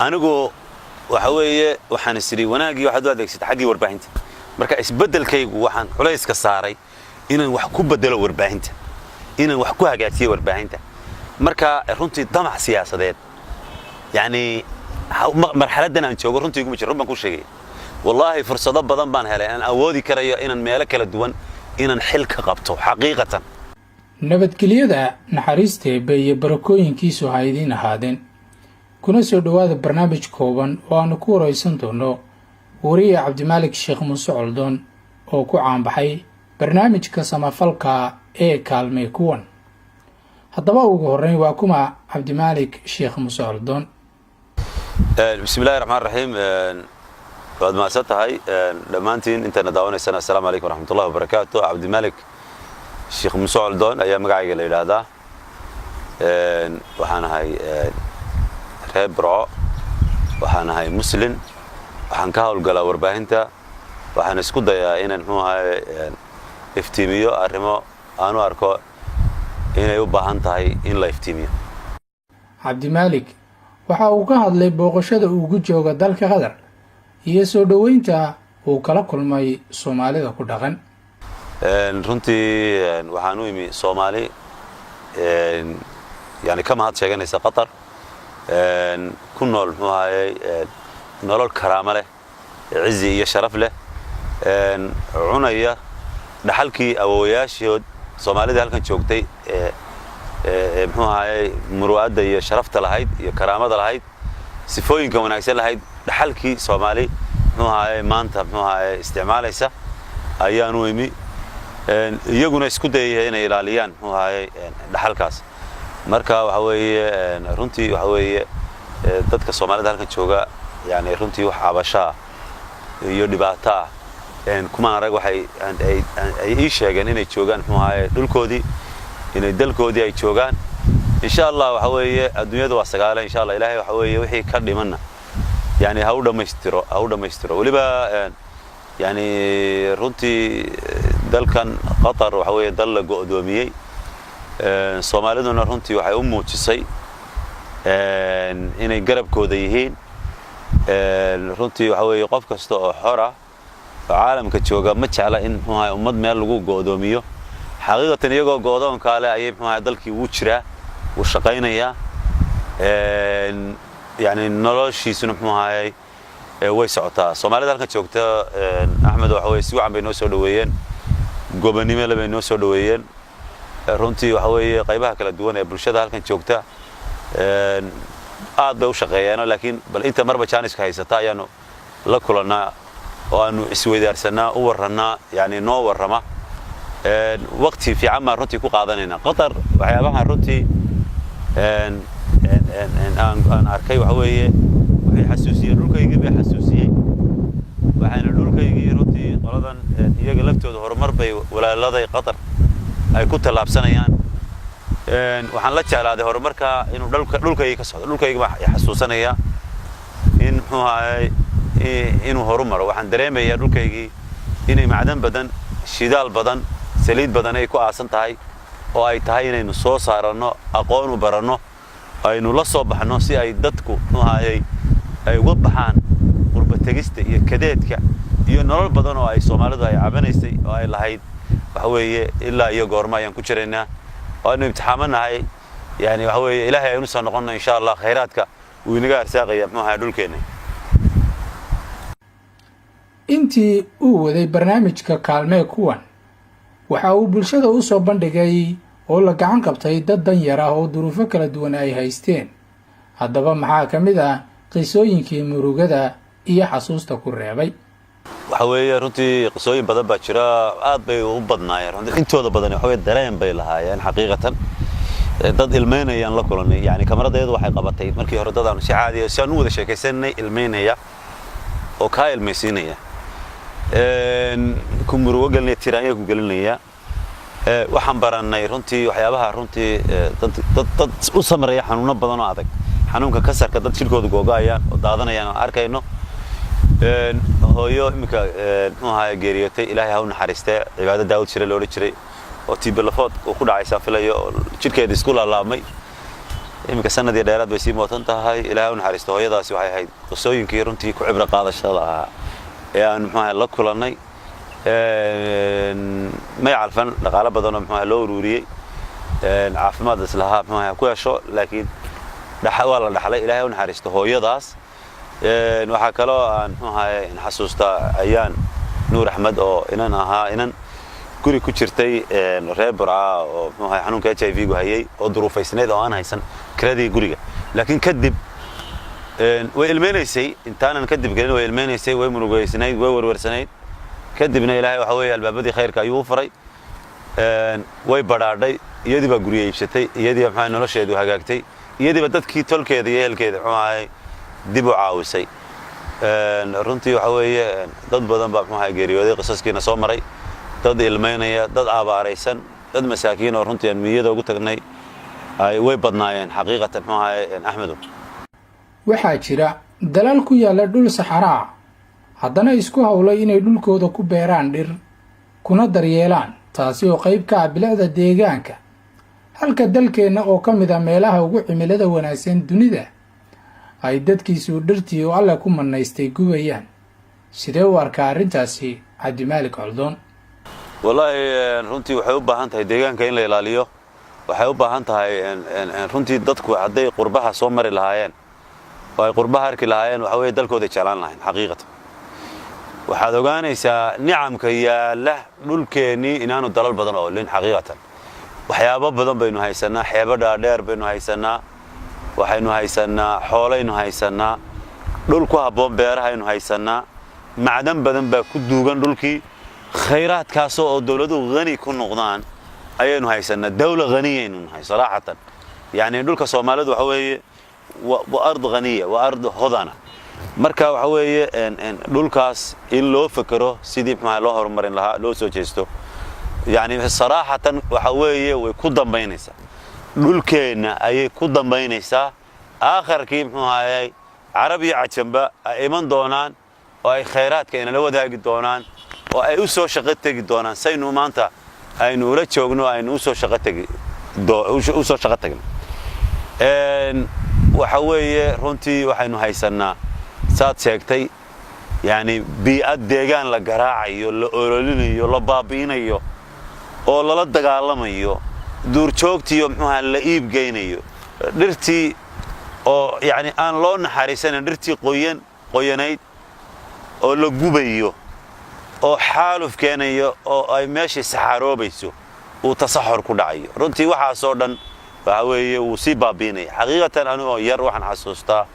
Anigu waxa weeye waxaan is idhi wanaaggii waxaad u adeegsatay xaggii warbaahinta. Marka isbeddelkaygu waxaan culayska saaray inaan wax ku bedelo warbaahinta, inaan wax ku hagaajiyo warbaahinta. Marka runtii damac siyaasadeed yacni marxaladdan aan joogo runtii iguma jiro. Run baan ku sheegay, wallaahi fursado badan baan helay aan awoodi karayo inaan meelo kala duwan inaan xil ka qabto xaqiiqatan. Nabadgelyada naxariista Eebbe iyo barakooyinkiisu ha idiin ahaadeen. Kuna soo dhowaada barnaamij kooban oo aanu ku waraysan doono wariye Cabdimaalik Sheekh Muuse Coldoon oo ku caanbaxay barnaamijka samafalka ee Kaalmay Kuwan. Haddaba ugu horreyn, waa kuma Cabdimaalik Sheekh Muuse Coldoon? Bismi illahi raxmaan raxiim. Waad mahadsan tahay dhammaantiin intayna daawanaysana. Assalaamu calaykum waraxmatullahi wabarakaatu. Cabdimaalik Sheekh Muuse Coldoon ayaa magacayga la yidhaahdaa. Waxaan ahay reer Burco, waxaan ahay Muslin, waxaan ka howlgalaa warbaahinta. Waxaan isku dayaa inaan, muxuu ahaye, iftiimiyo arrimo aan u arko inay u baahan tahay in la iftiimiyo. Cabdimaalik waxa uu ka hadlay booqashada uu ku jooga dalka Qatar iyo soo dhoweynta uu kala kulmay Soomaalida ku dhaqan. Runtii waxaan u imi Soomaali yani ka mahad sheeganaysa Qatar, ku nool, muxuu ahayey, nolol karaamo leh, cizi iyo sharaf leh, cunaya dhaxalkii awowayaashood Soomaalida halkan joogtay ee, muxuu ahayey, muru'adda iyo sharafta lahayd iyo karaamada lahayd, sifooyinka wanaagsan lahayd. Dhaxalkii Soomaali, muxuu ahayey, maanta, muxuu ahayey, isticmaalaysa ayaan u imi, iyaguna isku dayaya inay ilaaliyaan, muxuu ahayey, dhaxalkaas. Marka waxa weeye runtii waxa weeye dadka Soomaalida halkan jooga yani runtii wax cabashaa iyo dhibaato ah kumaan arag. Waxay ay ii sheegeen inay joogaan, muxuu ahaye, dhulkoodii, inay dalkoodii ay joogaan. Insha Allah waxa weeye adduunyadu waa sagaale. Insha Allah Ilaahay waxa weeye wixii ka dhimanna yani ha u dhammaystiro, ha u dhammaystiro. Weliba yani runtii dalkan Qatar waxa weeye dal la go'doomiyey. Soomaaliduna runtii waxay u muujisay inay garabkooda yihiin. Runtii waxa weeye qof kasta oo xor ah oo caalamka jooga ma jecla in, muxuu ahay, ummad meel lagu go'doomiyo. Xaqiiqatan iyagoo go'doonkaa leh ayay, muxuu ahay, dalkii wuu jiraa, wuu shaqaynayaa, yani noloshiisuna, muxuu ahayey, way socotaa. Soomaalida halkan joogta, Axmed, waxa weye si wacan bay noo soo dhoweeyeen, gobonimo le bay noo soo dhoweeyeen. Runtii waxa weeye qaybaha kala duwan ee bulshada halkan joogta aad bay u shaqeeyeen, laakiin bal inta marba jaaniska haysata ayaanu la kulannaa oo aanu isweydaarsanaa, u warrannaa, yani noo warrama. Waqti fiican baan runtii ku qaadanaynaa Qatar. Waxyaabaha runtii aan arkay waxa weeye waxay xasuusiyeen dhulkaygii bay xasuusiyey. Waxaana dhulkaygii runtii qoladan iyaga laftooda horumar bay walaaladay Qatar ay ku tallaabsanayaan. Waxaan la jeclaaday horumarka inuu dhulkaygii ka socdo. Dhulkayga baan xasuusanaya in, muxuu ahaayey, inuu horumaro. Waxaan dareemayaa dhulkaygii inay macdan badan, shidaal badan, saliid badan ay ku aasan tahay oo ay tahay inaynu soo saaranno, aqoon u baranno, aynu la soo baxno si ay dadku, muxuu ahaayey, ay uga baxaan qurba tegista iyo kadeedka iyo nolol badan oo ay Soomaalidu ay cabanaysay oo ay lahayd. Waxa weeye ilaa iyo goorma ayaan ku jiraynaa? Waanu imtixaamanahay. Yani waxa weeye Ilaahay aynu soo noqonno, insha Allah khayraadka uu inaga arsaaqaya, muxuu ahaa, dhulkeenna. Intii uu waday barnaamijka Kaalmee Kuwan, waxa uu bulshada u soo bandhigay oo la gacan qabtay dad danyar ah oo duruufo kala duwan ay haysteen. Haddaba maxaa ka mid ah qisooyinkii murugada iyo xasuusta ku reebay? Waxa weeye runtii qisooyin badan baa jira, aad bay u badnaayeen runtii. Intooda badan waxa weye dareen bay lahaayeen. Xaqiiqatan dad ilmeynayaan la kulanay. Yani kamaradeedu waxay qabatay markii hore dad aanu si caadiya si aan u wada sheekaysanay ilmeynaya oo kaa ilmaysiinaya, ku murugo gelinaya, tiraanya ku gelinaya. Waxaan barannay runtii waxyaabaha runtii dad u samraya xanuuno badan oo adag, xanuunka kansarka, dad jirkooda googo'ayaan oo daadanayaan aan arkayno. Hooyo iminka, muxuu ahaay, geeriyootay, Ilaahay ha u naxariistee, Cibaado Daawud Jire la odhan jiray, oo tiibalafood uu ku dhacaysaa filayo oo jidhkeeda isku laalaabmay. Iminka sanadii dheeraad bay sii mootan tahay. Ilaahay u naxariisto hooyadaasi. Waxay ahayd qisooyinkii runtii ku cibro qaadashada ahaa ee aan, muxuu ahay, la kulannay. May calfan dhaqaalo badanoo, muxuu ahay, loo ururiyey caafimaad islahaa, muxuu ahay, ku hesho, laakiin waa la dhaxlay. Ilaahay u naxariisto hooyadaas. Waxaa kaloo aan, muxuu ahay, xasuustaa Ayaan Nuur Axmed oo inan ahaa, inan guri ku jirtay, reer Burca, oo, muxuu ahay, xanuunka HIV gu hayay oo duruufaysnayd oo aan haysan kiradii guriga. Laakiin kadib way ilmeynaysay. Intaanan kadib gelin way ilmeynaysay, way murugeysnayd, way werwersanayd. Kadibna Ilaahay waxa weeye albaabadii khayrka ayuu u furay, way badhaadhay, iyadii baa guryo iibsatay, iyadii baa, muxuu, nolosheedu hagaagtay, iyadiiba dadkii tolkeeda iyo ehelkeeda, muxuu ahay, dib u caawisay. Runtii waxa weeye dad badan baa, muxuu ahay, geeriyooday, qisaskiina soo maray, dad ilmaynaya, dad abaaraysan, dad masaakiin oo runtii aan miyada ugu tagnay ay way badnaayeen xaqiiqatan, muxuu ahay, Axmedow. Waxaa jira dalal ku yaalla dhul saxaraa, haddana isku howlay inay dhulkooda ku beeraan dhir kuna daryeelaan, taasi oo qayb ka ah bilicda deegaanka, halka dalkeenna oo ka mid ah meelaha ugu cimilada wanaagsan dunida ay dadkiisu dhirtii oo Alle ku manaystay gubayaan. Sidee u arkaa arrintaasi Cabdimaalik Coldoon? Wallaahi, runtii waxay u baahan tahay deegaanka in la ilaaliyo. Waxay u baahan tahay runtii dadku hadday qurbaha soo mari lahaayeen oo ay qurbaha arki lahaayeen, waxa weeye dalkooday jeclaan lahayn. Xaqiiqatan waxaad ogaanaysaa nicamka yaalla dhulkeennii inaanu dalal badan oolin. Xaqiiqatan waxyaabo badan baynu haysanaa, xeebo dhaadheer baynu haysanaa, waxaynu haysanaa xoolaynu haysanaa, dhul ku habboon beerahaynu haysanaa, macdan badan baa ku duugan dhulkii. Khayraadkaasoo oo dawladuhu hani ku noqdaan ayaynu haysanaa. Dawla haniyaynu nahay saraaxatan. Yani dhulka Soomaalidu waxa weeye waa ard haniya, waa ard hodana. Marka waxa weeye dhulkaas in loo fekero sidii maxaa loo horumarin lahaa, loo soo jeesto. Yani saraaxatan waxa weeye way ku dambaynaysaa, dhulkeenna ayay ku dambaynaysaa. Aakharkii, muxuu ahayey, Carab iyo Cajamba ay iman doonaan oo ay khayraadka inala wadaagi doonaan oo ay u soo shaqo tegi doonaan, saynu maanta aynu ula joogno, aynu usoo shaqo tegi usoo shaqo tagno. Waxa weeye runtii waxaynu haysannaa, saad sheegtay, yani bii'ad deegaan la garaacayo, la ololinayo, la baabi'inayo oo lala dagaalamayo duurjoogtiiyo, muxuuaha, la iib geynayo dhirtii oo yani aan loo naxariisanayn, dhirtii qoyan qoyanayd oo la gubayo oo xaaluf keenayo oo ay meeshii saxaaroobayso, uu tasaxur ku dhacayo. Runtii waxaasoo dhan waxa weeye wuu sii baabi'inaya. Xaqiiqatan anigoo yar waxaan xasuustaa,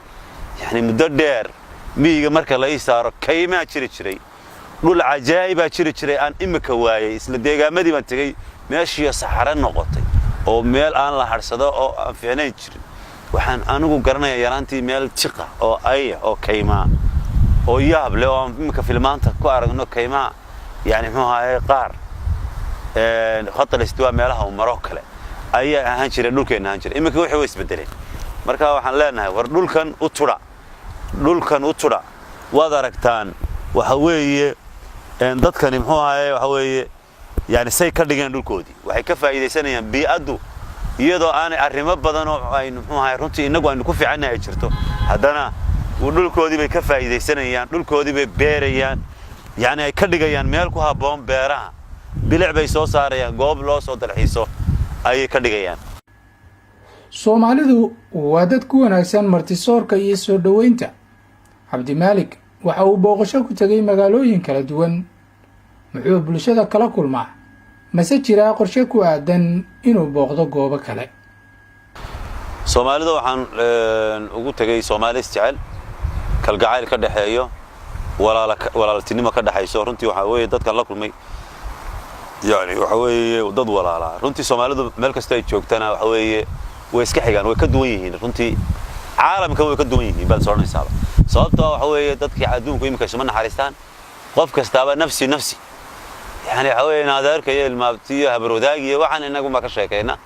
yani muddo dheer miyiga marka la ii saaro, kaymaa jiri jiray, dhul cajaa'ibaa jiri jiray aan imika waayey. Isla deegaamadii baan tegey, meeshiiyo saxaro noqotay oo meel aan la hadhsado oo aan fiicnayn jirin. Waxaan anigu garanayaa yaraantii meel jiqa oo aya oo kaymaa oo yaab leh oo aan imika filmaanta ku aragno, kaymaha yani, muxuu ahaye, qaar khatal istiwaa meelaha uu maro kale ayaa ahaan jiray dhulkeenna ahaan jiray. Iminka wixii way isbedeleen. Marka waxaan leenahay, war dhulkan u tudha, dhulkan u tudha. Waad aragtaan, waxa weeye dadkani, muxuu ahaye, waxa weeye yani say ka dhigeen dhulkoodii. Waxay ka faa'iidaysanayaan bii'addu, iyadoo aanay arrimo badan oo aynu, muxuu ahaye, runtii innagu aynu ku fiicannahay ay jirto, haddana dhulkoodii bay ka faa'iidaysanayaan, dhulkoodii bay beerayaan, yani ay ka dhigayaan meel ku habboon beeraha, bilic bay soo saarayaan, goob loo soo dalxiiso ayay ka dhigayaan. Soomaalidu waa dad ku wanaagsan martisoorka iyo soo dhoweynta. Cabdimaalik waxa uu booqasho ku tegay magaalooyin kala duwan. Muxuu bulshada kala kulmaa? Mase jiraa qorshe ku aadan inuu booqdo goobo kale? Soomaalida waxaan ugu tegey Soomaali isjecel, kalgacayl ka dhexeeyo, walaaltinimo ka dhexayso. Runtii waxaa weeye dadkan la kulmay yani waxa weeye dad walaalaa. Runtii Soomaalidu meel kasta ay joogtana waxa weeye way iska xigaan, way ka duwan yihiin. Runtii caalamka way ka duwan yihiin baad soconaysaaba, sababtoo waxa weeye dadkii adduunku iminka isuma naxariistaan. Qof kastaaba nafsi nafsi, yani waxa weeye adeerka iyo ilmaabtiyo habarwadaag iyo waxaan inagu ma ka sheekayna,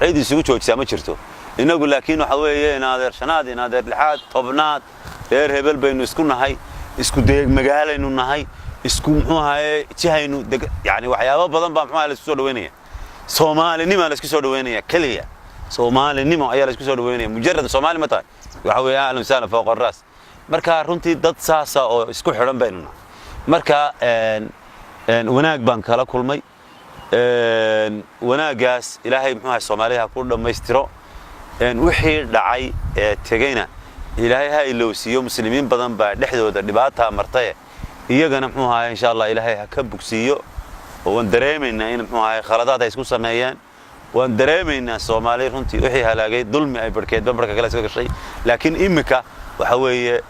cid isugu joojisaa ma jirto inagu. Laakiin waxa weeye in adeer shanaad, in adeer lixaad, tobnaad, reer hebel baynu isku nahay, isku deeg magaalaynu nahay, isku, muxuu ahaye, jihaynu deg. Yani waxyaabo badan baa, muxuu ahaye, la isku soo dhaweynaya, Soomaalinimaa la isku soo dhaweynaya keliya. Soomaalinimo ayaa la isku soo dhaweynaya. Mujarad Soomaali ma tahay, waxa weeye ahlan wasahlan, fawqa raas. Marka runtii dad saasa oo isku xidhan baynu nahay. Marka wanaag baan kala kulmay. Wanaaggaas Ilaahay, muxuu ahay, Soomaaliya ha ku dhammaystiro. Wixii dhacay ee tegeyna Ilaahay ha ilowsiiyo. Muslimiin badan baa dhexdooda dhibaata martaye, iyagana, muxuu ahaay, insha Allah Ilaahay ha ka bogsiiyo. Oo waan dareemaynaa in, muxuu ahaay, khaladaad ay isku sameeyeen. Waan dareemaynaa Soomaali runtii wixii halaagay dulmi ay barhkeedba barka kale iska gashay. Laakiin imika waxa weeye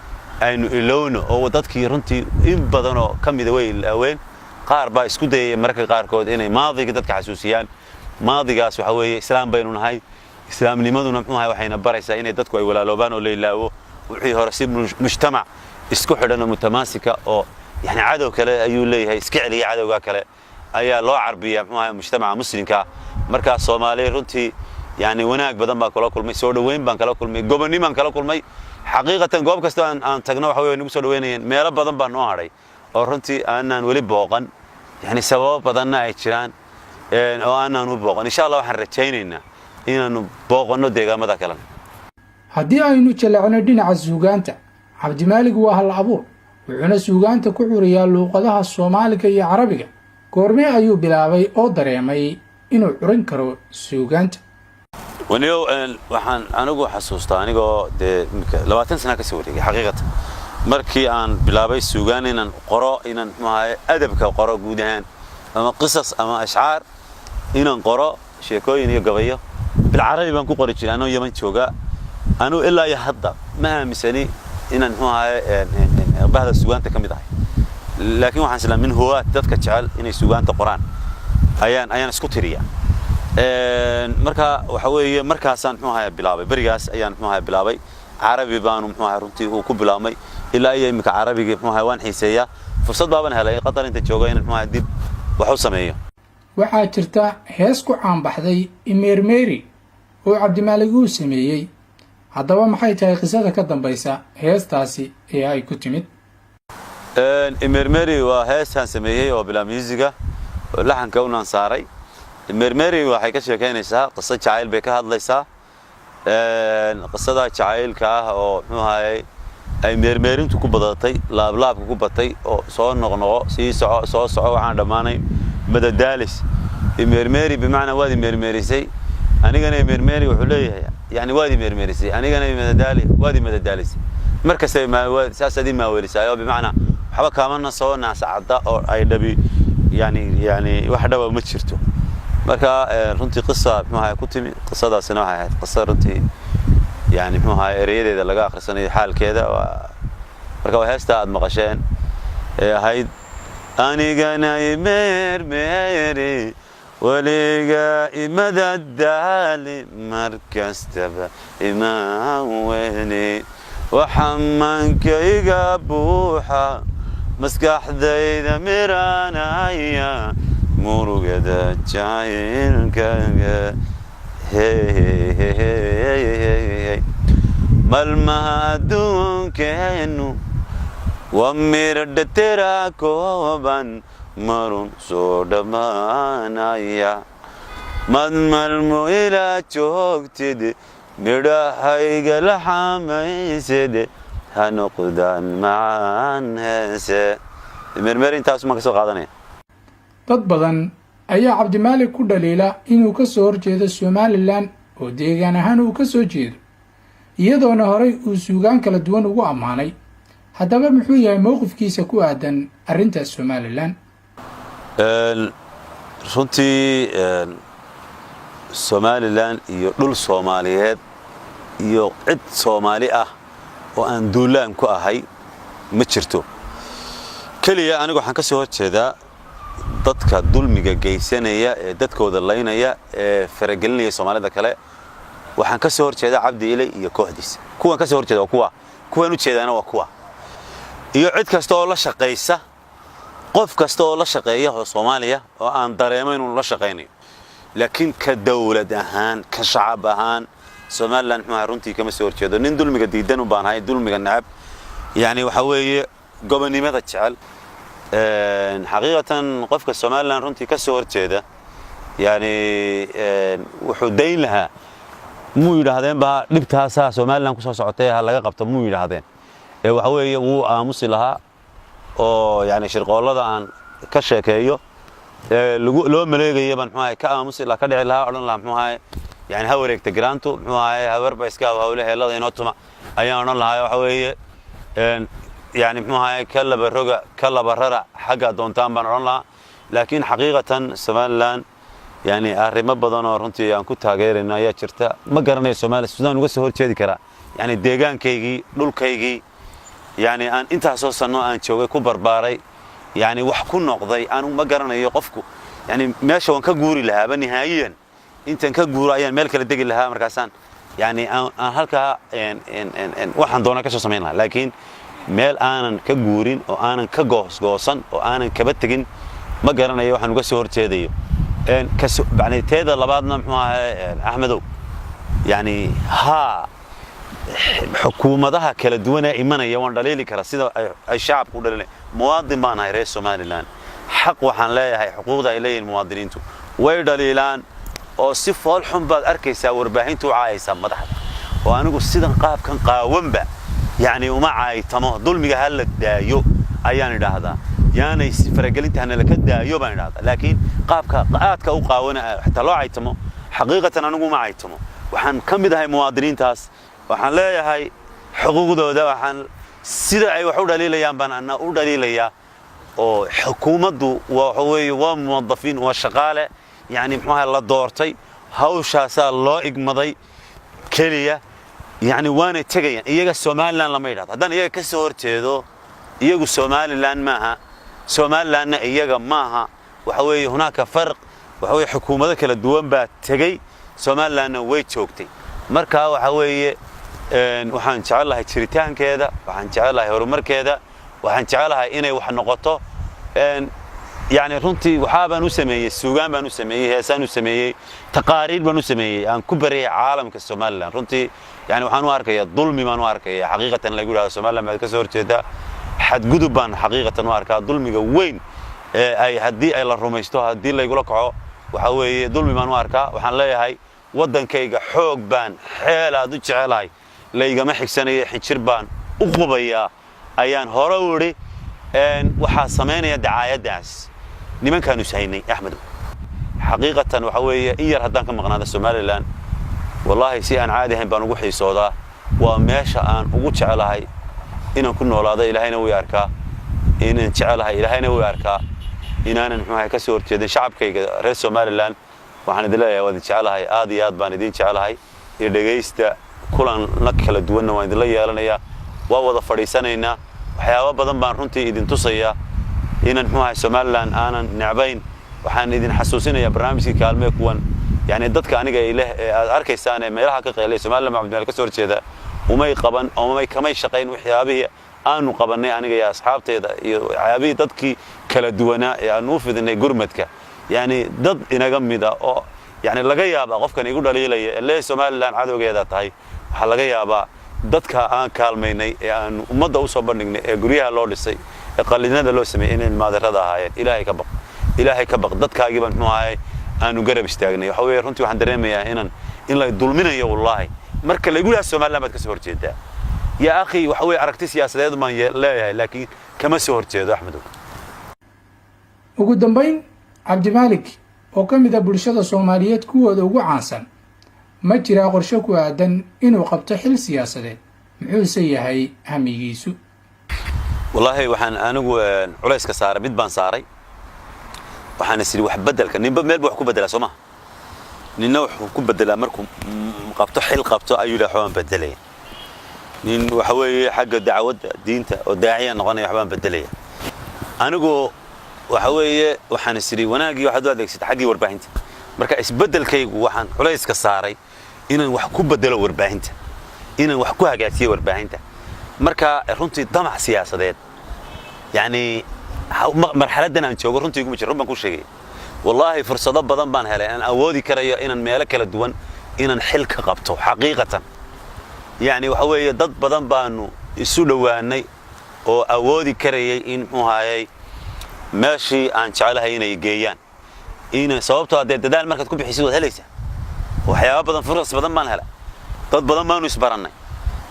aynu ilowno, oo dadkii runtii in badanoo ka mida way ilaaween. Qaar baa isku dayaya mararka qaarkood inay maadiga dadka xasuusiyaan. Maadigaas waxa weeye islaam baynu nahay. Islaamnimaduna, muxuu ahay, waxayna baraysaa inay dadku ay walaaloobaan oo la ilaawo wixii hore, si mujtamac isku xidhan oo mutamaasika oo yani cadow kale ayuu leeyahay iska celiya cadowgaa kale ayaa loo carbiyaa, muxuu ahay, mujtamaca muslimka. Markaa Soomaaliya runtii yani wanaag badan baan kala kulmay, soo dhoweyn baan kala kulmay, gobonnimo kala kulmay. Xaqiiqatan goob kasta aan tagno waxa wey nagu soo dhaweynayeen. Meelo badan baa noo hadhay oo runtii aanaan weli booqan, yani sababo badanna ay jiraan oo aanaan u booqan. Insha Allah waxaan rajaynaynaa inaanu booqanno deegaamada kalena. Haddii aynu jalleecno dhinaca suugaanta, Cabdimaalig waa hal abuur, wuxuuna suugaanta ku curiyaa luuqadaha Soomaaliga iyo Carabiga. Goormee ayuu bilaabay oo dareemay inuu curin karo suugaanta? Waniyow, waxaan anigu xasuustaa anigoo dee imika 20 sana ka soo wareegay xaqiiqatan markii aan bilaabay suugaan inaan qoro, inaan, muxuu ahaye, adabka qoro guud ahaan, ama qisas ama ashcaar inaan qoro, sheekooyin iyo gabayo bilcarabi baan ku qori jiray anoo Yaman jooga. Anugu ilaa iyo hadda ma aaminsani inaan, muxuu ahaye, bahda suugaanta ka mid ahay, laakiin waxaan islaa min huwaat dadka jecel inay suugaanta qoraan ayaan isku tiriyaa. Marka waxa weeye markaasaan, muxuu ahaye, bilaabay. Berigaas ayaan, muxuu ahaye, bilaabay. Carabi baanu, muxuu ahaye, runtii uu ku bilaabmay. Ilaa iyo imika carabigii, muxuu ahaye, waan xiiseeyaa. Fursad baaban helay Qatar inta jooga in, muxuu ahaye, dib wax u sameeyo. Waxaa jirta hees ku caanbaxday, Imeermeeri, oo Cabdimaalig uu sameeyey. Haddaba maxay tahay qisada ka dambaysa heestaasi ee ay ku timid? Imeermeri waa heestaan sameeyey oo bilaa musiga oo laxanka unaan saaray. Imeermeri waxay ka sheekaynaysaa qiso jacayl bay ka hadlaysaa. Qisada jacaylka ah oo, muxuu ahayey, ay meermeerintu ku badatay, laablaabka ku batay, oo soo noqnoqo, sii soco, soo soco, waxaan dhammaanay, madadaalis. Imeermeeri bimacnaa waad imeermeerisay anigana. Imeermeeri wuxuu leeyahay yani waad imeermeerisay anigana, madadaali, waad imadadaalisay mar kasta, saasaad ii maaweelisaay, oo bimacnaa waxba kaamana soo naasacadda oo ay dhabi yani wax dhaba ma jirto. Marka runtii qisa, muxuu ahay, ku timi. Qisadaasina waxay ahayd qisa runtii yani, muxuu ahay, ereyadeeda laga akhrisanayo xaalkeeda. Marka waa heesta aad maqasheen ee ahayd anigana imeermeeri, weliga imadadaali, mar kastaba imaaweli, waxamankayga buuxa, maskaxdayda miranaya, murugada jacaylkaga. Malmaha adduunkeennu waa miradhatera kooban, marun soo dhammaanaya. Mad malmo ilaa joogtid, midhahayga la xamaysid, ha noqdaan macaan heese. Mermer intaas maan ka soo qaadanaya. Dad badan ayaa Cabdimaalig ku dhaliila inuu ka soo horjeedo Somaliland oo deegaan ahaan uu ka soo jeedo, iyadoona horay uu suugaan kala duwan ugu ammaanay. Haddaba muxuu yahay mowqifkiisa ku aadan arrinta Somaliland? Runtii Somaliland iyo dhul Soomaaliyeed iyo cid Soomaali ah oo aan duulaan ku ahay ma jirto. Keliya anigu waxaan ka soo horjeedaa dadka dulmiga geysanaya ee dadkooda laynaya ee faragelinaya Soomaalida kale. Waxaan ka soo horjeedaa Cabdi Ilay iyo kooxdiisa. Kuwan ka soo horjeeda waa kuwa, kuwan u jeedaana waa kuwa, iyo cid kasta oo la shaqaysa, qof kasta oo la shaqeeya oo Soomaaliya oo aan dareemo inuu la shaqaynayo. Laakiin ka dawlad ahaan, ka shacab ahaan, Somaliland, muxuu ahay, runtii kama soo horjeedo. Nin dulmiga diidan u baan ahay, dulmiga necab, yani waxa weeye gobonnimada jecel. Xaqiiqatan qofka Somaliland runtii ka soo horjeeda yani wuxuu dayn lahaa. Muu yidhaahdeen ba dhibtaasaa Somaliland ku soo socotay, ha laga qabto? Muu yidhaahdeen? Ee waxa weeye wuu aamusi lahaa oo yani shirqoollada aan ka sheekeeyo ee lagu loo maleegayo baan, muxuu ahay, ka aamusi lahaa, ka dhici lahaa, odhan lahaa, muxuu ahay, yani ha wareegta garaantu, muxuu ahay, habarba iska hawle heellada inoo tuma ayaan odhan lahaa. Waxa weeye yani, muxuu ahay, ka laba roga, ka laba rara, xagga doontaan baan odhan lahaa. Laakiin xaqiiqatan Somaliland yani arrimo badan oo runtii aan ku taageerayno ayaa jirta. Ma garanayo Soomaaliya sidaan uga soo horjeedi karaa, yani deegaankaygii, dhulkaygii, yani aan intaasoo sanno aan joogay, ku barbaaray, yani wax ku noqday. Anigu ma garanayo qofku, yani meesha waan ka guuri lahaaba nihaayiyan. Intaan ka guuro ayaan meel kale degi lahaa, markaasaan yani aan halkaa waxaan doona ka soo samayn lahaa. Laakiin meel aanan ka guurin oo aanan ka goosgoosan oo aanan kaba tegin, ma garanayo waxaan uga soo horjeedayo. Yani teeda labaadna, muxuu ahay, Axmedow, yani haa, xukuumadaha kala duwan ee imanaya waan dhaliili karaa sida ay shacabku u dhaliilay. Muwaadin baan ahay reer Somaliland, xaq waxaan leeyahay xuquuqda ay leeyihiin muwaadiniintu. Way dhaliilaan oo si fool xun baad arkaysaa warbaahintu u caayaysaa madaxda, oo anigu sidan qaabkan qaawanba yani uma caaytamo. Dulmiga ha la daayo ayaan idhaahdaa, yaanay faragelinta hanala ka daayo baan idhahdaa. Laakiin qaabka aadka u qaawana xitaa loo caytamo, xaqiiqatan anigu uma caytamo. Waxaan ka mid ahay muwaadiniintaas, waxaan leeyahay xuquuqdooda. Waxaan sida ay wax u dhaliilayaan baan ana u dhaliilayaa. Oo xukuumaddu waxa weeye waa muwadafiin, waa shaqaale, yani muxuu ahay, la doortay, hawshaasaa loo igmaday keliya, yani waanay tegayaan. Iyaga Somaliland lama yidhahdo. Haddaan iyaga ka soo horjeedo, iyagu Somaliland maaha, Somalilandna iyaga maaha. Waxa weeye hunaaka farq. Waxa weeye xukuumado kala duwan baa tegey, Somalilandna way joogtay. Marka waxa weeye waxaan jecelahay jiritaankeeda, waxaan jecelahay horumarkeeda, waxaan jecelahay inay wax noqoto. Yani runtii waxaa baan u sameeyey suugaan baan u sameeyey, heesaan u sameeyey, taqaariir baan u sameeyey aan ku barayay caalamka Somaliland. Runtii yani waxaan u arkayaa dulmi baan u arkaya xaqiiqatan lagu yidhahdo Somaliland baad ka soo horjeedaa. Xadgudub baan xaqiiqatan u arkaa. Dulmiga weyn ee ay haddii ay la rumaysto, haddii laygula kaco, waxa weeye dulmi baan u arkaa. Waxaan leeyahay waddankayga xoog baan xeel aad u jecelahay, laygama xigsanayo, xinjir baan u qubayaa ayaan hore u idhi. Waxaa samaynaya dacaayaddaas nimankaanu ishaynay, Axmedow. Xaqiiqatan waxa weeye in yar haddaan ka maqnaada Somaliland, wallaahi si aan caadi ahayn baan ugu xiisoodaa. Waa meesha aan ugu jecelahay inaan ku noolaado. Ilaahayna way arkaa inaan jecelahay, Ilaahayna way arkaa inaanan, muxuu ahay, ka soo horjeedin shacabkayga reer Somaliland. Waxaan idin leeyahay waa idin jecelahay, aad iyo aad baan idin jecelahay. Iyo dhegaysta, kulanna kala duwanna waan idinla yeelanayaa, waa wada fadhiisanaynaa. Waxyaabo badan baan runtii idin tusayaa inaan, muxuu ahay, Somaliland aanan necbayn. Waxaan idin xasuusinayaa barnaamijkii kaalmee kuwan, yani dadka aniga ileh ee aad arkaysaan ee meelaha ka qeylay Somaliland Cabdimeel ka soo horjeeda, umay qaban, umay kamay shaqayn waxyaabihii aanu qabannay aniga iyo asxaabteeda iyo waxyaabihii dadkii kala duwanaa ee aanu u fidinay gurmadka. Yani dad inaga mida oo yani laga yaabaa qofkan igu dhaliilaya ee lee Somaliland cadowgeeda tahay, waxaa laga yaabaa dadka aan kaalmaynay ee aanu ummadda u soo bandhignay ee guryaha loo dhisay ee qallinada loo sameeyey inay maadarada ahaayeen. Ilaahay ka baq, Ilaahay ka baq. Dadkaagii baan, muxuu ahay, aanu garab istaagnay. Waxa weeye runtii waxaan dareemayaa inaan in la dulminayo, wallaahi, marka laygu yidhaha Somaliland baad ka soo horjeedaa. Yaa akhi, waxa weeye aragti siyaasadeed baan leeyahay, laakiin kama soo horjeedo, Axmedow. Ugu dambayn, Cabdimaalik oo ka mid ah bulshada Soomaaliyeed kuwooda ugu caansan, ma jiraa qorshe ku aadan inuu qabto xil siyaasadeed? Muxuuse yahay hamigiisu? Wallaahi waxaan anigu culayska saaray, mid baan saaray. Waxaan is idhi wax beddelka ninba meel ba wax ku beddelaa, soo maha? Ninna wuxuu ku beddelaa markuu qabto xil qabto ayuu yidhaha waxbaan beddelaya. Nin waxa weeye xagga dacwadda diinta oo daaciya noqonaya, waxbaan beddelaya. Anigu waxa weeye waxaan is idhi wanaaggii waxaad u adeegsata xaggii warbaahinta. Marka isbeddelkaygu waxaan culayska saaray inaan wax ku beddelo warbaahinta, inaan wax ku hagaajiyo warbaahinta. Marka runtii damac siyaasadeed yani marxaladdan aan joogo runtii iguma jiro. Run baan ku sheegaya, wallaahi fursado badan baan helay aan awoodi karayo inaan meelo kala duwan inaan xil ka qabto. Xaqiiqatan yani waxa weeye dad badan baanu isu dhowaanay oo awoodi karayay in, muxuu ahaayey, meeshii aan jecelahay inay geeyaan in, sababtoo dee dadaal markaad ku bixisid waad helaysaa waxyaaba badan. Furas badan baan helay. Dad badan baanu isbarannay,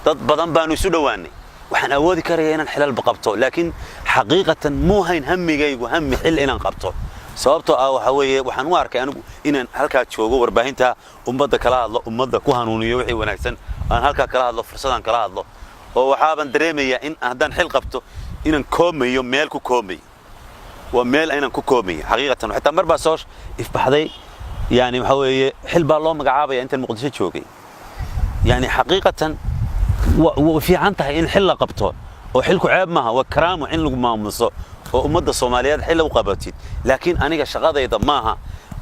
dad badan baanu isu dhowaannay. Waxaan awoodi karaya inaan xilalba qabto, laakiin xaqiiqatan muu hayn hamigaygu hami xil inaan qabto, sababtoo ah waxa weeye waxaan u arkay anigu inaan halkaa joogo, warbaahinta ummadda kala hadlo, ummadda ku hanuuniyo wixii wanaagsan, aan halkaa kala hadlo, fursadaan kala hadlo. Oo waxaaban dareemayaa in haddaan xil qabto inaan koomayo, meel ku koomayo, waa meel inaan ku koomayo xaqiiqatan. Xitaa mar baa soo ifbaxday, yani waxa weeye xil baa loo magacaabaya intaan Muqdisho joogay. Yani xaqiiqatan way fiican tahay in xil la qabto, oo xilku ceeb maaha, waa karaamo in lagu maamuso oo ummadda Soomaaliyeed xil u qabatid. Laakiin aniga shaqadayda maaha,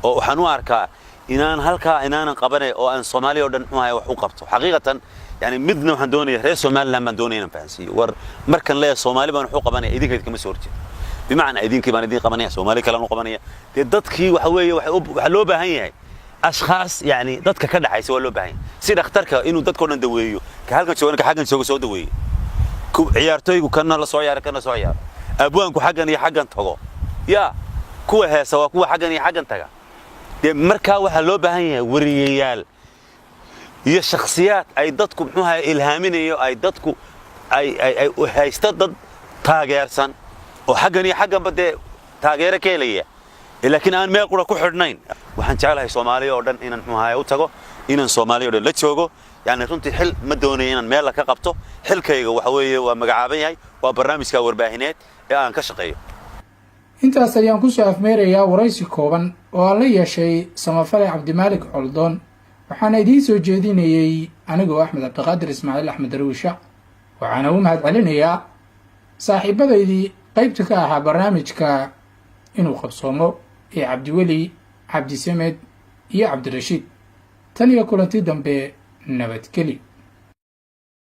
oo waxaan u arkaa inaan halkaa inaanan qabanay oo aan Soomaaliya oo dhan muxuu ahay wax u qabto xaqiiqatan. Yani midna waxaan doonaya, reer Somaliland baan doonaya inaan fahansiiyo: war, markan leeyahay Soomaali baan wax u qabanaya, idinka idinkama soo horjeedo. Bimacnaa idinkii baan idin qabanaya, Soomaali kalean u qabanaya. Dee dadkii waxa weeye waxaa loo baahan yahay ashkhaas, yani dadka ka dhaxaysa waa loo baahan yahay, si dhakhtarka inuu dadka o dhan daweeyo, ka halkan joogana ka xaggan jooga soo daweeyo, ciyaartooygu kana la soo ciyaaro, kana soo ciyaaro, abwaanku xaggan iyo xaggan tago, yaa kuwa heesa waa kuwa xaggan iyo xaggan taga. Dee markaa waxaa loo baahan yahay wariyayaal iyo shakhsiyaad ay dadku muxuu ahay ilhaaminayo, ay dadku ay haysta, dad taageersan oo xaggan iyo xagganba dee taageero ka helaya, laakiin aan meel qura ku xidhnayn. Waxaan jeclahay Soomaaliya oo dhan inaan muxuu ahay u tago, inaan Soomaaliya oo dhan la joogo. Yani runtii xil ma doonayo inaan meel ka qabto. Xilkayga waxa weeye waa magacaaban yahay, waa barnaamijka warbaahineed ee aan ka shaqeeyo. Intaas ayaan kusoo afmeerayaa waraysi kooban oo aan la yeeshay samafale Cabdimaalik Coldoon. Waxaana idiin soo jeedinayey anigoo Axmed Cabdiqaadir Ismaaciil, Axmed Darwiisha. Waxaana u mahad celinayaa saaxiibadaydii qaybta ka ahaa barnaamijka inuu qabsoomo ee Cabdiweli, Cabdisamed iyo Cabdirashiid. Tan iyo kulanti dambe, nabadgeli.